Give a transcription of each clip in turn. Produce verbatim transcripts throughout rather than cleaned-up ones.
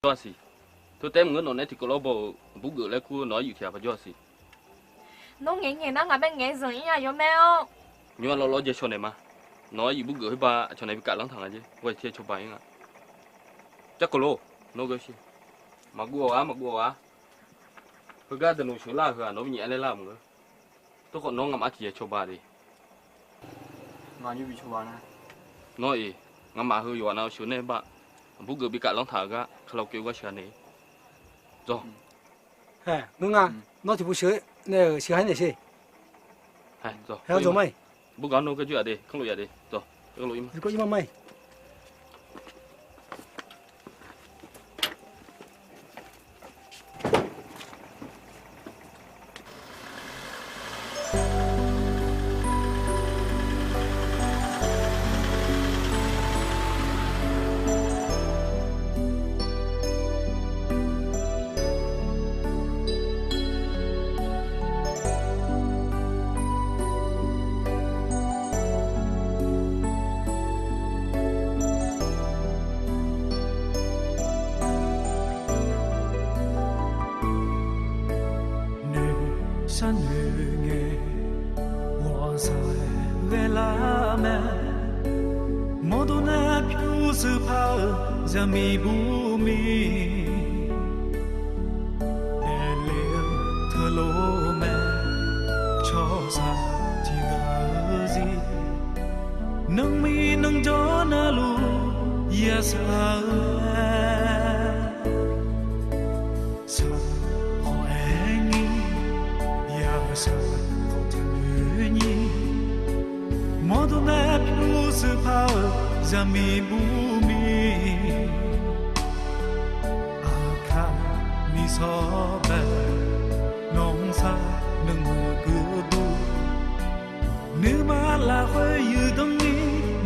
jawr-a siq. Teu taef maqngeur, nawq nae tiqkawv lawr baw-euq aqbur geuf laer kur-eu nawq-aer yuf tiq ghaq par jawr-a siq. Nawr ngaeq ngaeq nar ngaq bae ngaeq zanq-ir-a yawmaer-awr. Nymr-aq lawv lawr jae shaw naeq ma. Nawq-aer yuf bur geuf khoer ba aqcawq nae bi kaf lanr taq nga jer. Ghae tiq-aer cawba-ir nga. Jarkawv lor, nawr ghae shir. Maqguv-awq ghar, maqguv-awq ghar. Heugar deuq noeqsheuq lar-euq heu-aq nawr bi nyaef-aer laer lar-euq maqngeur. Tawrkhawf nawr ngamaf tiq yaeq cawba de. Nawr-iq, ngamaf heu yawqghaq nav sheuq nae ba, aqbur geuf bi kaf lanr taq-euq gar kalaokev-eu gar sheuq-a naeq-ir. Dawq. Ngeur nga, nawr tiqpov sheuq nae-euq sheuq-aer naeq sher. Haer dawq ma-iq. Aqbur gaq nawr geur jir-aq de, kanrluf yaf de. Dawq, ir ma ma-iq. Noeqshaq noeq ngae, ghawqshaq ghaelar mae. Mawrdo nae pyurshuif par-eu zaqmiq burmiq, daefle-eu teulof mae. Cawqshaq tiqghaq-eu zir, nanrmiq nanrjawr navluf yashaq-eu mae. Shaq khawf aer nyir, yashaq khawf taqnoeq nyir. Mawrdo nae pyurshuif par-eu zaqmiq burmiq, aqkar miqsawr bae, nawq-anr sar nuimuiq geuq dur. Nuima lafkhoer yuiqdanr ni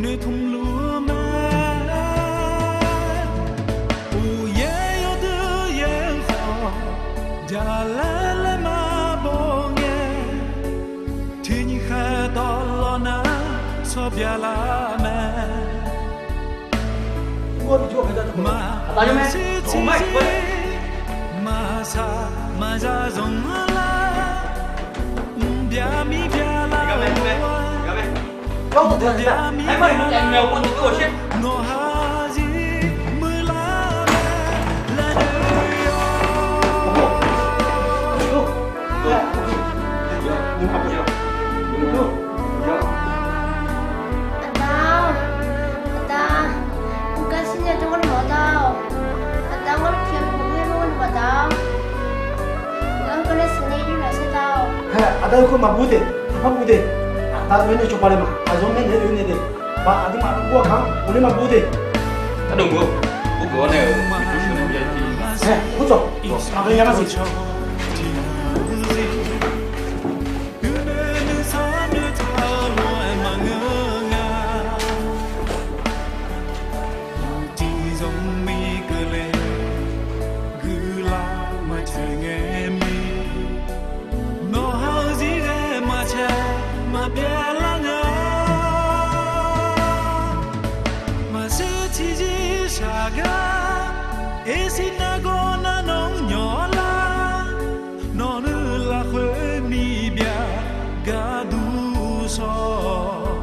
noeqtmq luf-eu ma. Uqyaer yawdui yaer-eu khawf, jaqlaer laer maqbaw ngae, tiqnyiq khaeq dawqlawq nar sawq byaqlar mae. Maqshir tiqzir, maqshaq maqzaq zanqlar, mqbyaq mirbyaq lar-eu nawq ha zir muiqlar mae laer noeq-awr. Aqda-or, aqda, uqgar shir nae dawr-awr naeq-awr aqda-or. Aqda, ngar tiq ghaq maqbur nae dawr-awr naeq-awr aqda-or. Ngar heugar nae sheuq nae yur laf sar da-awq. Haer, aqda-eu khoer maqbur de, aqpar bur de. Aqda lof-aer nae cawba le ma. Aqyawf maer naeq-aer lof-aer nae de. Baq aqduimaf aqda bur-a kaq-anr ghofler maqbur de. Ardov meuq-or, bur geuf-awr nae-euq miqjur sheuq nae ya-ir. Haer, khoer tsawq. Aqgeu ya nar siq. Uqnoeq nuisar noeqtaq-eu lof-aer maqngeur nga. Tiqzanq mir keuvle, guiqlanq maqtsoeq ngae mir. Nawq ha-eu zir ghae maqtsaeq maqbyav lar nga. Maqshir tiqzir shaq gar, aershir nargawr nar nawq-anr nyawq-awr lar. Nawq nuiv lafkhoer miqbyav gar dur shawr.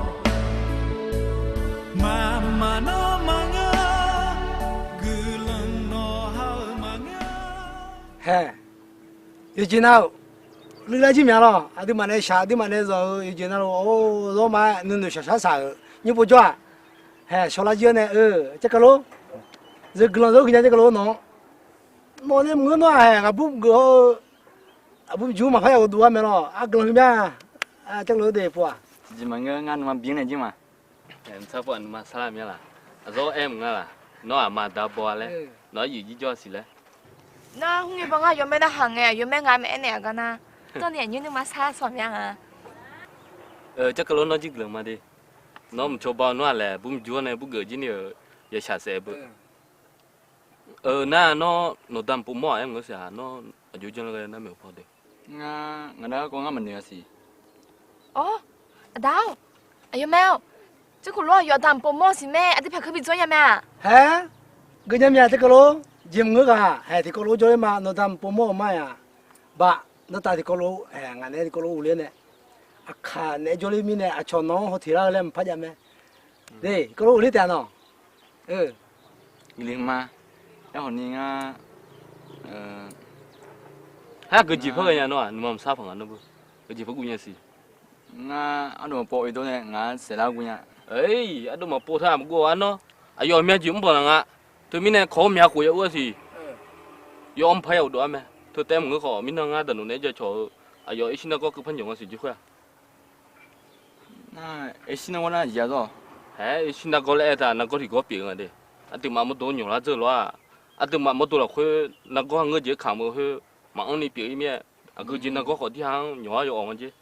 Maqmaq nawr maqngeur, guiqlanq nawq ha-eu maqngeur. Haer, yawqjeq nav-euq luiv lar jir myav lawr. Aqduimaf nae shaq, aqduimaf nae zawq-eu yawqjeq navluf-or, zawr ma-aer nuinoeq shaqshar shaq-euq nymr pov jawr-aq. Haer, shawrlar jir-awr nae-eu, Jarkawv lor. Zeu guiqlanq zawr gui nya Jarkawv lor nawq. Nawq nae maqngeur nawr-aq haer, aqbur geuf hawr-eu, aqbur mqjur maqpar ya ghawqduq-a mae lawr. Aqguiqlanq huiq mya. Jarkawv lor de pov-aq. Tiqjeq maqngeur ngar nuima bi-anr nae jir ma. Mqsar pov-aq nuima sarlar mya laq? Aqzawr aer mq nga laq? Nawr aqma aqda baw-a laer nawq-aer yuf jir jawr-a siq laer. Nar khoerngae baw ngar yawmaer narhaq ngae, aqyawf maer nga maeq-aer naeq-aq gar nar, dawrni aqnyir nuima sar sawq mya nga. Jarkawv lor nawr jir guiqlanq ma de. Nawr mqcawba nawr-aq laeq bur mqjur-awr nae bur geuf jir ni-euq yashaq saef beu. Nar nawr nawqda mq pov mawr-aq aer mq ngeur siq-aq, nawr aqjox janr lar ghae nar maeq-eu paw de. Ngar ngaq nar garkawv ngar maqnoeq-a siq. Awr, aqda-or, aqyawf mae-or, Jarkawv lor aqyawf aqda mq pov mawr siq mae, aqdui paq keuv bi dzawr nya mae-aq. Haer, geuf nya mya Jarkawv lor. Jeq maqngeur ghaq, haeq tiqkawv lof jawrler ma, nawqda maqpov mawr-eu ma-aq. Baf, nawr tav tiqkawv lof, haeq ngaq naeq-aer tiqkawv lof uvler nae, aqkaq naeq-aer jawrler mirnae aqcawq nawq-anr hawteq lar-eu laer maqpar jav mae. De, tiqkawv lof uvler taef-a nawq. Guiqli ma, aerkhawf ni ngar, har geujeq par ghae nya nawr-aq, nuima maqsar panq ngaq nawr beu. Geujeq par guv nya siq. Ngar ardov maqpov oedov nae ngaq-anr saeqlar guv nya. Ardov maqpov taq maqguv-a nawr. Aqyawf myav jeq mr banq laf nga. Teumirnae kawq-awr myaq khof ya ur-a siq. Yawmr par ya uvdov-ar mae. Teu taef maqngeur khawf mirnan ngar daqnoeq naeq-aer jacawq-eu aqyawf irshir nargawr keuv par nyawq nga siq jir khoer-aq. Nar, irshir nargawr nar jiq-a zawr. Haeq, irshir nargawr laer aer taq nargawr tiqgawr pyeuf-eu nga de. Aqduimaf mawrdo nyawq lar dzeur lof-aq. Aqduimaf mawrdo lafkhoer nargawr ngeur jeq kamq-eu khoer maqanr ni pyeuf-ir mir-aer, aqgeujeq nargawr khawf tirha-anr nyawq-ar yawawq nga jer.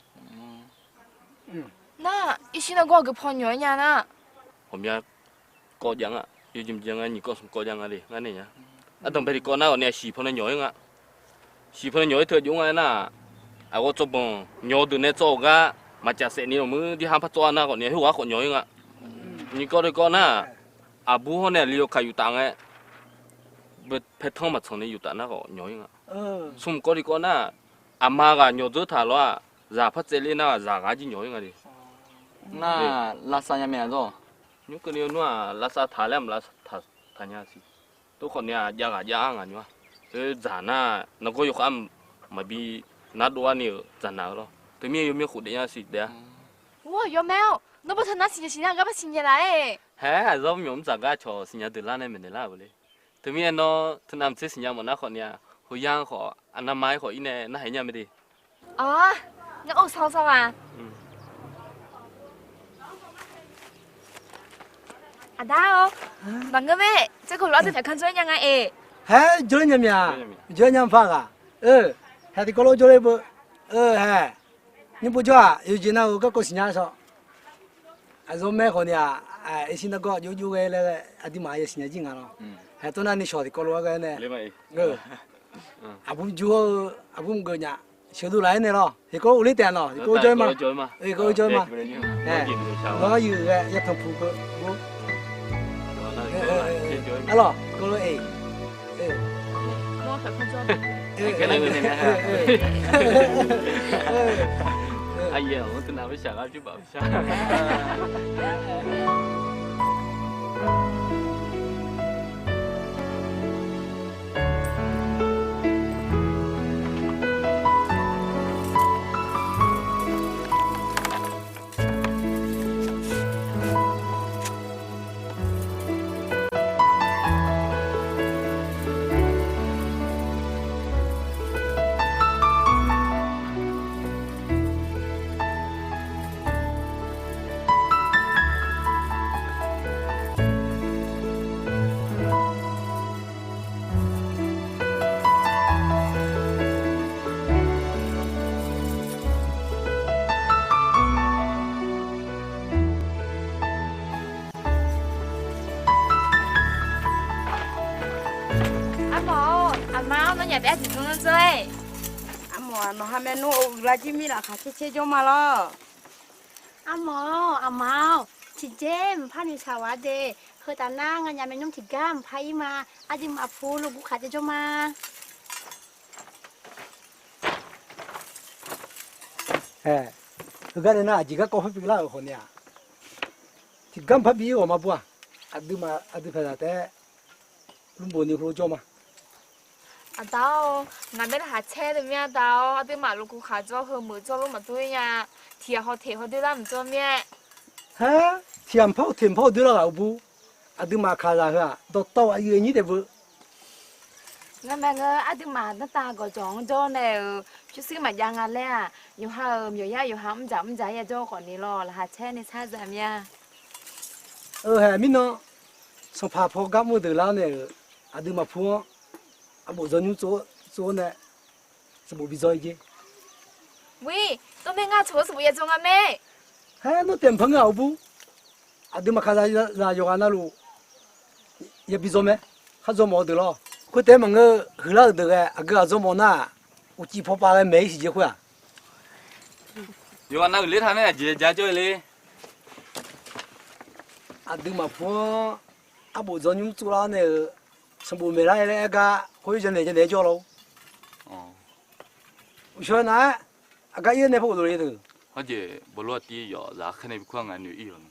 Nar, irshir nargawr aqgeu paw nyawq-aer nya nar. Ghawqmya kawv jav nga, yawjeq maqjav nga, nyiq kawv smq kawv jav nga de ngar nae nya. Ardanqbae tiqkawv nar ghawqni-aq shiq paw nae nyawq-ir nga. Shiq paw nae nyawq-ir teu aqjox nga aernar, aqghawv tsawv banq nyawq deuq nae tsawv-euq gar maqcaf saef ni lawqmuir tirha par tsawv-a nar ghawqni-aq khoerghaq khawf nyawq-ir nga. Nyiq kawv tiqkawv nar, aqbur hawr nae aqli yawkaq yuftaf ngae, paertanr maqtsanq ni yuftaf nar khawf nyawq-ir nga. Smq kawv tiqkawv nar, aqma ghaq nyawq dzeur taq lawr-aq, zaq par tsaevler nar zaq ghaq jir nyawq-ir nga de. Nar, lavsav nya mae-a zawr. Nymr keuvni-eu nmr-aq lavsav taq laer maqlav taq nya siq. Tov khawfni-aq jav ghaq jav-ar ngaq nymr-a. Oe dzaq nar, nargawr yawkhav maqbi nardov-ar ni-euq dzaqnaq-eu lawr. Teumir yawmir khof daef nya siq daef-a. Yawmaer-or, nawr bawrtaq nar siqnya siqnya gar ba siqnya laf-aer. Haer, aqzawr myawq mr dzaq gar cawq siqnya deuq lar nae maeqnaeq lar-euq le. Teumirnae nawr teunav maqtser siqnya mawf nar khawfni-aq, hoyar khawf aqnavma-aer khawf ir nae narhaq nya mae de. Awr, ngar or sawr sawr ma. Aqda-or, maqngeur mae. Tserkhof lof ardeuv taeq kanr jawr nya nga eq. Haer, jawrler nya mya. Jawrler nya maqpar ghaq. Haer tiqkawv lof jawrler beu. Haer, nymr beu jawr-aq yawqjeq nav-euq garkawv siqnya shawr. Aqzawr maer khawfni-aq, irshir nargawr jov jov ghae laer aqduimaf ya siqnya jir nga lawr. Haer tov nar ni shawq tiqkawv lof-aer ghae nae, aqbur jur-eu, aqbur mqgeuf nya, sheuqduv laf-aer nae lawr. Tiqkawv lof uvler taef-a nawq, tiqkawv lof jawr-ir ma. Tiqkawv lof jawr-ir ma. Nawr yuif ghae yatanq puq beu. Arlawq, tiqkawv lof-eq. Armawf-or, aqma-awr nawnyaf taef-aer tiqdmr dzeur-aer. Armawf-aq nawq ha maernmr uiqlar jir mir laqkhaq caer caer jawr ma lawr. Armawf-or, aqma-awr tiqjeq mqpar noeqshaq-awq-a de. Heu taf nar nganyaf maernmr tiqgar mqpar ir ma. Aqduimaf pu lof guvkhaq caer jawr ma. Ae, heugar nae nar aqjeq garkawv par pyeuflar-euq khawfni-aq, tiqgar mqpar bi ir-awq ma bur-aq. Aqduimaf aqdui paqzaq taef-aer lmrbof ni heulof jawr ma. Aqda-or, ngaq bae narhaq caer deuq mir-a da-awr, aqduimaf lof guvkhaq jawr heumeuq jawrlof maqdur ir nya. Tiq ghaq hawteq hawdoer lar mq jawr mir-aer. Haer, tiq ghaq mqpar hawteq mqpar hawdoer lar ghaq-eu bur. Aqduimaf kaqzaq heu-aq dawqtawv aqyuif aqnyir taef beu. Ngar mae ngeur aqduimaf danrtav gawqjawq-anr jawr nae-euq pyurshuir maqjav nga laer-aq, yawqha-euq myawqyar yawqha mrdzaq mrdzaq-aer yajawr khawfni lawr, laqkhaq caer ni sar dzaq mir-a. Hae mirnan, sanqpaq paw gar mr-eu deuq lar-awr nae-euq, aqduimaf pu-anr arbof dzaw nymr tsov-awr nae sanqbof bi dzaw-ir jer. Wi, tov mae ngar tsawq-eu sanqbof ya dzaw nga mae. Haer, nawr taef mqpar ngeur-aq-eu bur. Aqduimaf kaqzaq zaq yawqghaq navluf yabi dzaw mae. Khar dzaw mawf-eu deuq lawr. Khoertaef-aer maqngeur, huiqlar-euq deuq ghae aqgeu ghaq dzaw mawf nar-aq, uqcif paw pav ghae maeq-ir siq jeq khoer-aq. Yawqghaq nav uiqler taq nae aqjeq ja jawr-eu le. Aqduimaf pu-anr arbof dzaw nymr tsov lar-awr nae-euq, Sanqbof maeqlar-aer laer aer gar khoer yawnaeq yawnaeq-aer jawr lawr. Uqshawq nar-aer aqgar ir-aer nae pawghof dovle deuq. Hawjeq bawlof aqtiv yawf zaq khaer nae bikur-a nga noeq ir-awq.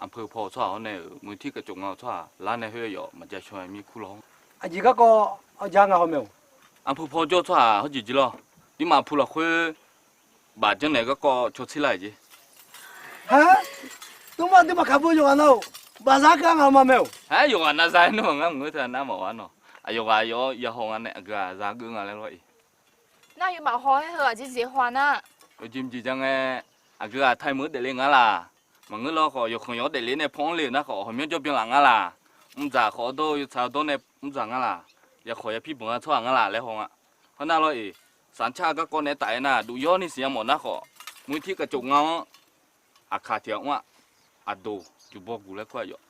Aqpeu paw-eu tsawrhaq hawr nae-euq muitir kaqcof nga-eu tsawrhaq lar nae khoer yawf maqja shaw-aer mir kur lawr. Aqjeq garkawv ja ngaq haw maeq-awq. Aqpeu paw jawr-eu tsawrhaq hawjeq jir lawr. Dirmaf pu lafkhoer baf janrnaeq garkawv caw tser lar-iq jer. Haer, tmr aqduimaf kaqbeu yawqghaq nav-euq bafzar keuv-a ngaq ma maeq-awq. Haer, yawqghaq nav za-aer nmr-aq ngar maqngeur teu nar mawf-a nawq. Aqyawf ghaq yawf-awr yahaw nga nae aqgeu-aq za geuv nga laer lawr-iq. Nar yawmaf haw-aer heu aqjeq jeq haw-a nar. Yawjeq mqjeq ja ngae, aqgeu-aq taimeuq-eu daefle nga laq. Maqngeur lawr khawf, yawqkhanq yawq-anr daefle nae paw-anr le-euq nar khawf, hawqmyanr jawr byan laf nga laq. Mrdzaq khawf-awr dawr-eu yawtsaq dawr nae mrdzaq nga laq. Yaqkhawq yapir banq-a tsawrhaq nga laq laer haw nga. Hawnar lawr-iq, saqnaq car garkawv naeq-aer taf-aer nar, duf yawr ni siqnya mawf nar khawf, muitir kaqcof nga-anr aqkaq tiq ghaq mr-aq, aqdoq juqbaw guq laer kur-aq yawf.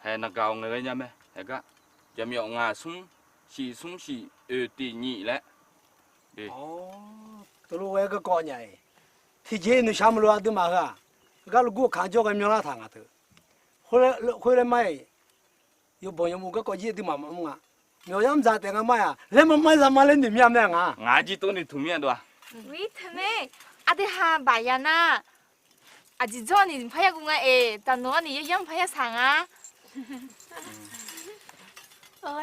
Hae, naqgaq-awq ngaeq ghae nya mae. Hae gar, jaqmyawf ngaq smr, shif smr shif, oeq tiq nyiq laer. Teulof ghae garkawv nya-iq. Tiqjeq noeqshaq maqlof aqduimaf heu-aq, gar lof gur-eu kaq-anr jawr ghae myanrlar taq ngaq teu. Khoer laer mar-iq, yawbanq yawmuiq garkawv jir aqduimaf maqmr nga. Myawq yar mrdzaq taef nga mar-aq, laer mamar zama laer noeq mir-a mae ngaq. Ngaq jir tov noeqtmq mir-a dov-a. Wi teumae, aqdui ha baq ya nar, aqjeq dzawr ni mqpar yar guv nga-eq, taqnoeq-awr ni yaryar mqpar yar saq nga.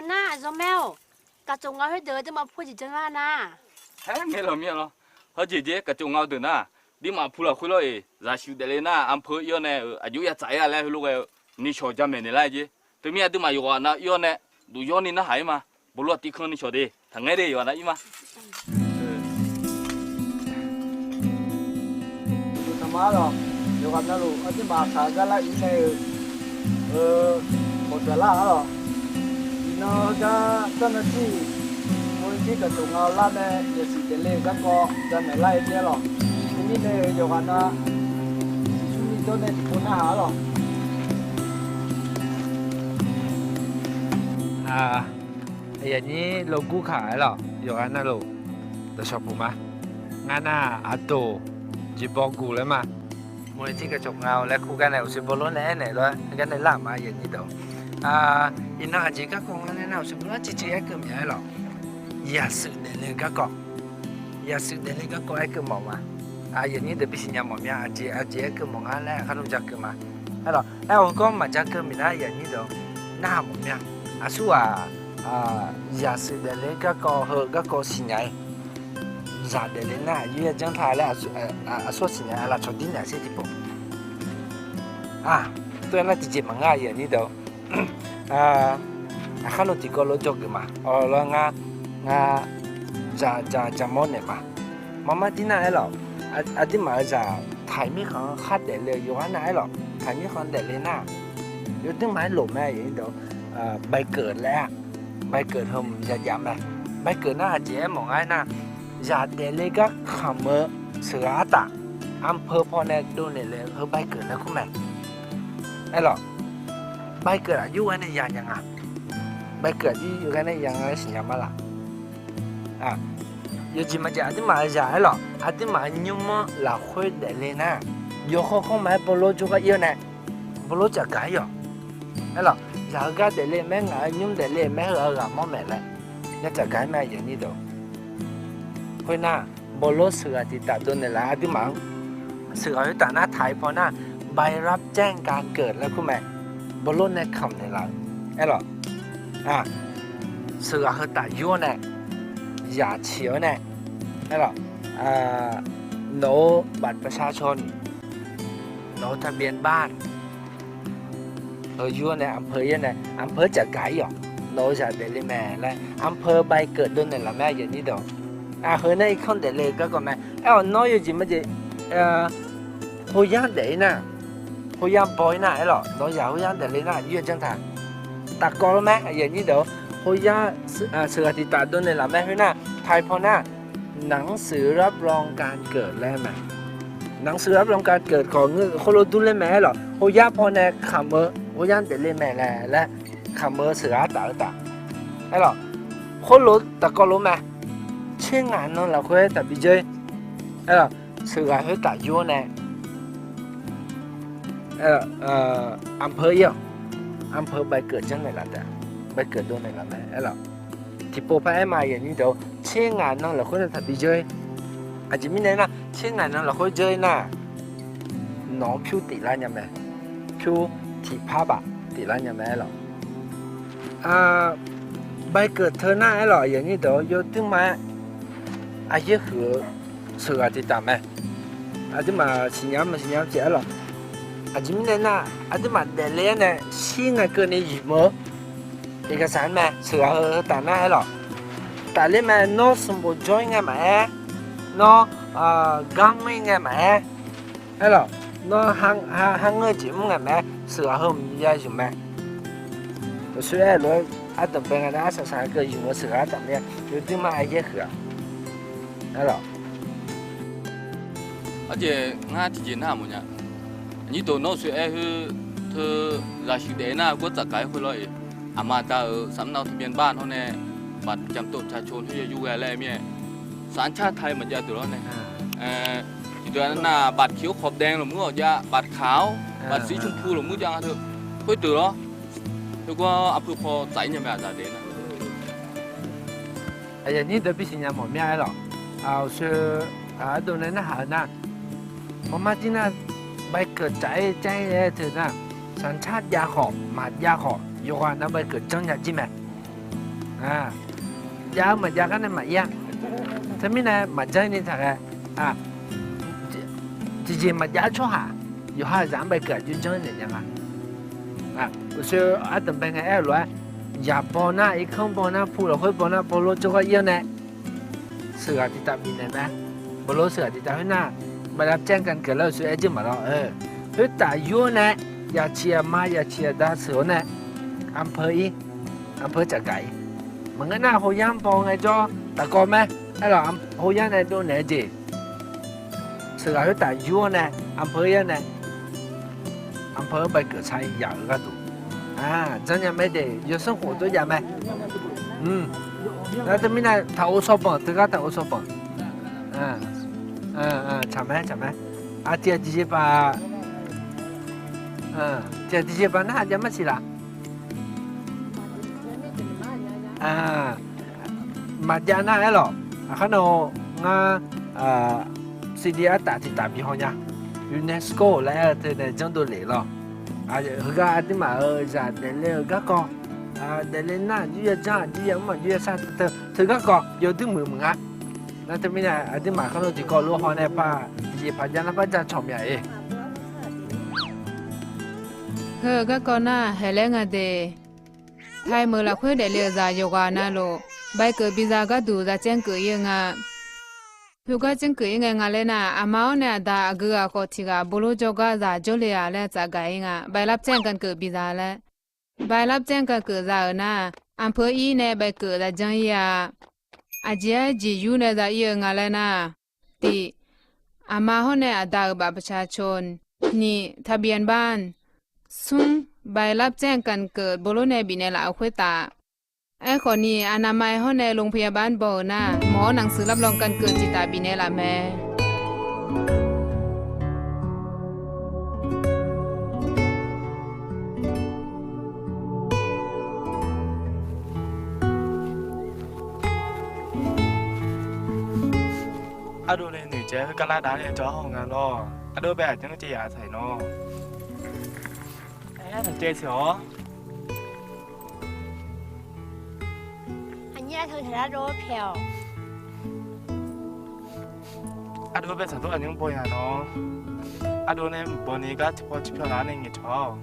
Nar, zanmaer-or, kaqcof nga khoerdeuq aqduimaf pu jeq janr lar nar. Haer, ngaeq lawq mir-a lawr. Hawjeq jeq kaqcof nga-eu deuq nar, dirmaf pu lafkhoer lawr-iq, zaqshuif daefle nar, aqpeu ir-awr nae-euq aqjox yatsaf ir-a laer heulof ghae-eu nishawq jamaeq naeq lar-aer jer. Teumir aqduimaf yawqghaq nav ir-awr nae, duf yawr ni narhaq ir ma. Bawlof aqtiv kanr nishawq de, taqngaer de yawqghaq nav ir ma. Uqtaf ma arlawq, yawqghaq navluf aqduimaf aqkaq gar lar ir nae-euq, eu, bawqdzaq lar arlawq. Iqnan heugar dawrnan jir, mawr-ir jir kaqcof nga-eu lar nae yasiq daefle-eu garkawv jamaeq lar-aer jer arlawq. Teumirnae-euq yawqghaq nav smrni dawr nae tiqpov narhaq arlawq. Aqyuif aqnyir lof gur kaq aerlawq, yawqghaq navluf dawqshawq puq ma. Ngar nar aqdoq jeqbaw guq laer ma. Mawr-ir jir kaqcof nga-eu laer kur gar nae uqshoe bawlof nae aernaeq lof-aer gar nae lar ma aqyuif aqnyir deuq. Iqnan aqjeq garkawv nga nae nar uqshoe bawlof ciqciv aerkeuv mya aerlawq. Yaqshuif daefle garkawv. Yaqshuif daefle garkawv aerkeuv mawf ma. Aqyuif aqnyir deuq bisiq nya mawf mya aqjeq aqjeq aerkeuv mawf ngar laer aqkar nmr ja keuv ma. Aerlawq, aer-awq garkawv maqja keuv mya nar aqyuif aqnyir deuq narhaq mawf mya. Aqsur ghaq yaqshuif daefle garkawv heu garkawv siqnya-ir. Zaq daefle nar aqjox yajanr ta laer aqsur siqnya-ir laf cawq dir naeq sher tiqpov. Aq, tov-aer nar tiqjeq maqngar aqyuif aqnyir deuq. Aqkar nmr tiqkawv lof jawrgeuf ma. Awq lawr ngar, ngar ja ja ja mawr naeq ma. Maqmar dir nar aerlawq. Aqduimaf-euq zaq taiq mirkhanq-anr khar daefle-eu yawqghaq nar aerlawq. Taiq mirkhanq daefle nar, yawduir maqaer lof mae aqyuif aqnyir deuq. Baikeuv laer-aq, baikeuv heu mq ya jav mae. Baikeuv nar aqjeq aer mawf ngar aernar, zaq daefle gar kamq-eu sheuqghaq artaf, aqpeu pawnae dovnaeq le-eu heu baikeuv laer kur mae. Aerlawq, baikeuv aqjox ghae nae ya nya nga. Baikeuv aqjox ghae nae ya nga laer siqnya ma laf. Yawjeq maqjeq aqduimaf-euq zaq aerlawq, aqduimaf-euq nymr-anr lafkhoer daefle nar, yawkhaw khanr maqaer bawlof jawrgar ir-awr nae, bawlof cafgaq-ir yawq. Aerlawq, zaq heugar daefle mae, ngaq-euq nymr daefle mae, heu-aq ghaq mawr maeq laer, ya cafgaq-ir mae aqyuif aqnyir deuq. Khoernar, bawlof sheuqghaq tiqtaf dovnaeq laf aqduimaf-anr. Sheuqghaq khoertaf nar taq-ir paw nar, ใบรับแจ้งการเกิด laer kur mae. Bawlof nae kamq naeq laf-eu aerlawq. Sheuqghaq heu taf yur-awr nae, zaq ciq-awr nae, aerlawq, nawq-eu บัตรประชาชน, nawq-eu ทะเบียนบ้าน heu yur-awr nae aqpeu ir-awr nae aqpeu cafgaq-ir yawq. Nawq-eu zaq daefle mae laer aqpeu ใบเกิด dovnaeq laf mae aqyuif aqnyir deuq. Aqheu nar irkanr daefle-eu garkawv mae. Aer-awq nawr yawjeq maqjeq, khoyar daef-ir nar, khoyar baw-ir nar aerlawq, nawq-eu zaq khoyar daefle nar yur-eu janr taq. Tafkawv lof mae aqyuif aqnyir deuq. Khoyar sheuqghaq tiqtaf dovnaeq laf mae khoernar, taq-ir paw nar, หนังสือรับรองการเกิด laer mae. หนังสือรับรองการเกิด khawf ngeur khoerlof dur ler mae aerlawq, khoyar pawnae kamq-eu, khoyar daefle mae laer, laer kamq-eu sheuqghaq artaf-eu taf. Aerlawq, khoerlof tafkawv lof mae. Tser ngaq nan lafkhoer taqbi dzeur-ir. Aerlawq, sheuqghaq khoertaf yur-awr nae, aqpeu ir-awq, aqpeu ใบเกิด janrnaeq laf taef-a. baekeuv dovnaeq laf mae aerlawq. Tiqpov par aer ma, aqyuif aqnyir deuq, tser ngaq nan lafkhoer nae taqbi dzeur-ir. Aqjeq mirnae nar, tser ngaq nan lafkhoer dzeur-ir nar, nawq-anr pyur tiflar nya mae. Pyur tiqpar baf tiflar nya mae aerlawq. Baekeuv teu nar aerlawq, aqyuif aqnyir deuq, yawduirma-aer aqyaer huiq-eu sheuqghaq tiqtaf mae. Aqduimaf siqnya maqsiqnya jeq aerlawq. Aqjeq mirnae nar, aqduimaf daefle-aer nae shir ngae keuvni yimq-eu iqkaqsaq-anr mae. Sheuqghaq heu taf nar aerlawq, tafler mae. Nawr smq bof jawr-ir ngae maqaer, nawr garmr-ir ngae maqaer, aerlawq, nawr har ngeur-eu jeq mr ngae maqaer, sheuqghaq heu maqya yimq mae. Uqshoe aer-eu lof-aer, ardanqbae ngae nar arsaq saq-aer keuv yimq-eu sheuqghaq artaf mir-a. Yawduirma aqyaer huiq-aq aerlawq. Arjeq ngar tiqjeq nar mawfnya. Aqnyir deuq, nawr uqshoe aer khoer teu zaqsiq daef nar gawr tsafgaq-aer khoer lawr-iq. Aqma aqda-euq สำเนาทะเบียนบ้าน hawr nae บัตรประจำตัวประชาชน khoer yaw yur ghae laer mir-aer, สัญชาติไทย maqjav deuq lawr nae. Tiqdeuq nar บัตรเขียวขอบแดง lafmuir-awq jav, บัตรขาว บัตรสีชมพู lafmuir jav nga teu. Khoerdeuq lawr. Teu gawr arpeu paw tsaf-ir nya mae, aqzaq daef nar. Aqyuif aqnyir deuq bisiq nya mawf mir-a aerlawq. Uqshoe ardov nae narhaq-eu nar, maqmar jir nar, baekeuv tsaf-ir caer-ir-aer teu nar, สัญชาติ jav khawf maqjav khawf yawqghaq nav baekeuv janrnya jir mae. Jav-eu maqjav gar nae maqir-a. Teumirnae maqjanr ni taqghae. Tiqjeq maqjav-eu tsawrhaq yawqha zaq-anr baekeuv aqjox janrnaeq nya nga. Uqshoe ardanqbae ngae aer-eu lof-aer, yaq baw nar, irkanr baw nar, pu lafkhoer baw nar, bawlor jawrgar ir-awr nae sheuqghaq tiqtaf bifnaeq mae. Bawlor sheuqghaq tiqtaf khoer nar, ใบรับแจ้งการเกิด laer uqshoe aer jir maqlawr. Khoertaf yur-awr nae, yaqciq aqma yaqciq aqda sheuq-awr nae, อำเภอ ir, อำเภอ tsafgaq-ir. Maqngeur nar โฮงยา baw ngaejawr tafkawv mae. Aerlawq, โฮงยา nae dovnaeq-eu jeq. Sheuqghaq khoertaf yur-awr nae, อำเภอ ir-awr nae, อำเภอ baekeuv sar-ir yaf-eu gharduq. Janrnya mae de, yawsanr khof dov jav mae. Nar teumirnae taqghov saw banq, teugar taqghov saw banq. Tsaq mae, tsaq mae. Aqtiq aqtiq jeq paq, tiq aqtiq jeq paq narhaq jav mar siq laf. Maqjav nar aerlawq. Aqkar nae ngar CD artaf tiqtaf bihaw nya. UNESCO laer aer-eu teu nae janrdov lef lawr. Heugar aqduimaf-euq zaq daefle-eu garkawv, daefle nar aqjox ya janr, aqjox ya mr, aqjox ya shar teu, teu garkawv yawduir muiq muiq nga. Nar teumirnae aqduimaf khanqlanq tiqkawv lof haw nae paq tiqjeq paq jav nar par jav cawq mya-iq. Heu garkawv nar haeq laer nga de. Taiq meuq lafkhoer daefle-euq zaq yawqghaq navluf, baekeuv biza gharduq za caer keuv-ir-eu nga. Heugar caer keuv-ir ngae nga laer nar, aqma-awr nae aqda aqgeu ghaq khawf tiq ghaq bawlor jawrgar zaq jawrle-a laer tsafgaq-ir nga, ใบรับแจ้งการเกิด biza laer. ใบรับแจ้งการเกิด za-euq nar, อำเภอ ir nae baekeuv za janr-ir-a. Aqjeq-aer jeq yur nae za-ir-eu nga laer nar, tiq, aqma hawr nae aqda-euq บัตรประชาชน, nyiq, ทะเบียนบ้าน, smr, ใบรับแจ้งการเกิด bawlor nae bifnaeq laf-euq khoertav. Aerkhawf ni, อนามัย hawr nae โรงพยาบาล baw-euq nar, หมอหนังสือรับรองการเกิด tiqtaf bifnaeq laf mae. Ardov nae noeqtsaev-aer heugar lar dav nae jawr-awr nga lawr. Ardov bae aqjanr caev yaf taq-iq nawr. Aer, taq caev siq-awr. Aqnyir aqteu taq lar dov paeq-awq. Ardov bae tsaqdawr aqnyir baw yaq nawr. Ardov nae mqbaw ni gar tiqpaw tiqpyaw laf nae ngaeqcawq-awq.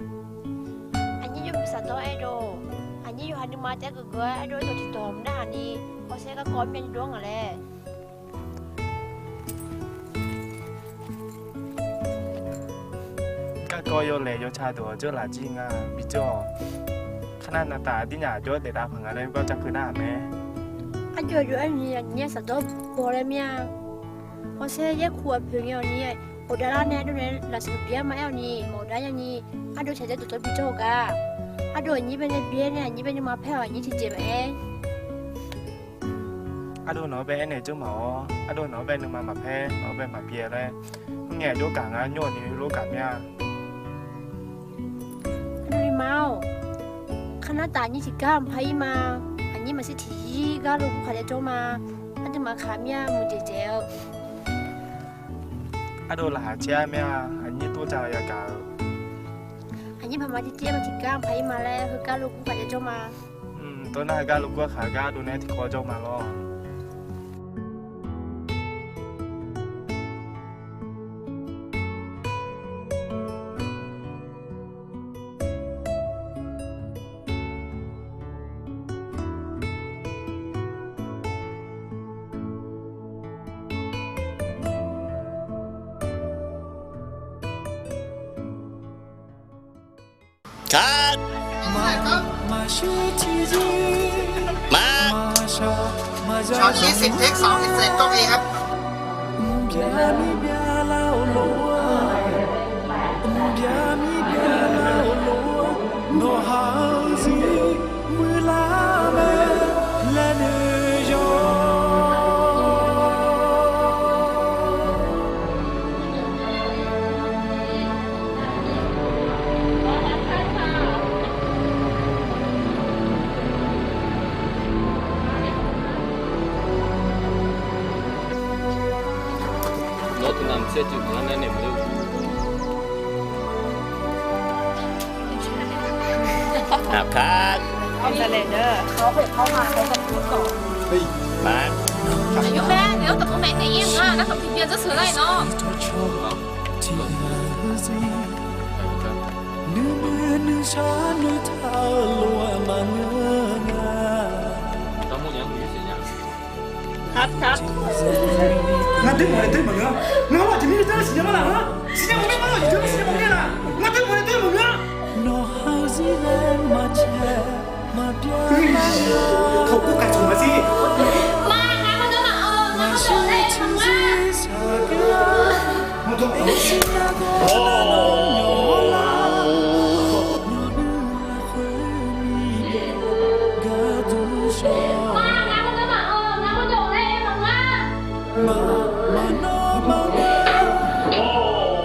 Aqnyir yawmuiq tsaqdawr aerdov. Aqnyir yawqha nuima taef-aer geuf geuf-aer ardov-aer dawq tiqdawq mq narhaq ni, hawsher garkawv myav ni dov-anr ngaq laer. Garkawv yawlaeq yawca deuq-awq, jawrlaf jir nga bi jawr-awq. Khar nar naqtaf dirnyaf jawr daef dav paq nga laer gar jakeuv nar-aq mae. Arjawq jawr-aer ni aqnyir saqdawr baw laer mir-a. Hawsher yaerkuq aqpoeq ngae-awq ni, ghofdav lar nae ardov nae lafseuq bi-aer maqaer-awq ni, maqghofdav nya ni, ardov shaqjaev dawqtawv bi jawr-eu gar. Ardov aqnyir bae nae bi-aer nae aqnyir bae nuima paer-awq, aqnyir tiqjeq maqaer. Ardov nawq-anr bae aernaeq jawr maq-awr, ardov nawq-anr bae nuima maqpaer, nawq-anr bae maqbyae laer. Khoerngae aqjox gaq nga nymr-awq ni lof gaq mir-a. Ardov nuima-or, khar Nartaf aqnyir tiqgar mqpar-ir ma. Aqnyir maqshir tiqzir gar lof gur khaq jav jawr ma. Aqduimaf khaq mir-a muiqdzaeq dzaeq-eu. Ardov laqkhaq caer-a mir-a. Aqnyir tov dzaq yagaq-eu. Aqnyir paq ma tir tir-aer ma tiqgar mqpar-ir ma laer heugar lof gur khaq jav jawr ma. Tov nar heugar lof gur khaq gar ardov nae tiqkawv jawr ma lawr. Cut. ช็อตนี้ สิบ เทค สอง insert กล้องเองครับ Cut. ครับ ครับ Ngar doer mawf nae doer maqngeur. Ngar-awr aqjeq mirnae janr siqnya ma laq-a. Siqnya mawf mir ma laq, aqjeq mirnae siqnya mawf mir laq. Ngar doer mawf nae doer maqngeur. Nawq harzir laer maqcae maqbyav. Tawqkov kaq tsoq maqsiq. Maqshir tiqzir shaqgar. Maqnawr maqngeur. Maqnawr maqngeur.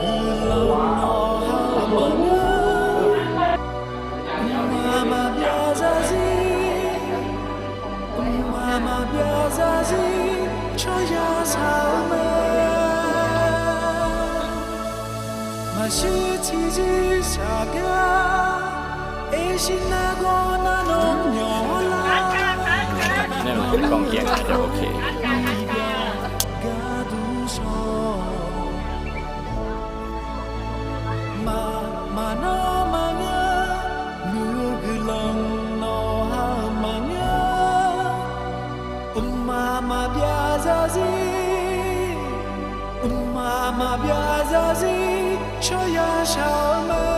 Guiqlanq nawq ha maqngeur. Mqmaq maqbyav zarzir. Mqmaq maqbyav zarzir tsawrya shaq-eu mae. Maqshir tiqzir shaqgar. Aershir nargawr narnawr myawq-awr lar. Garduq shawr. Maqmaq nawr maqngeur. Muiq-eu guiqlanq nawq ha-euq maqngeur. Mqmaq maqbyav zarzir. Mqmaq maqbyav zarzir tsawrya shaq-eu mae.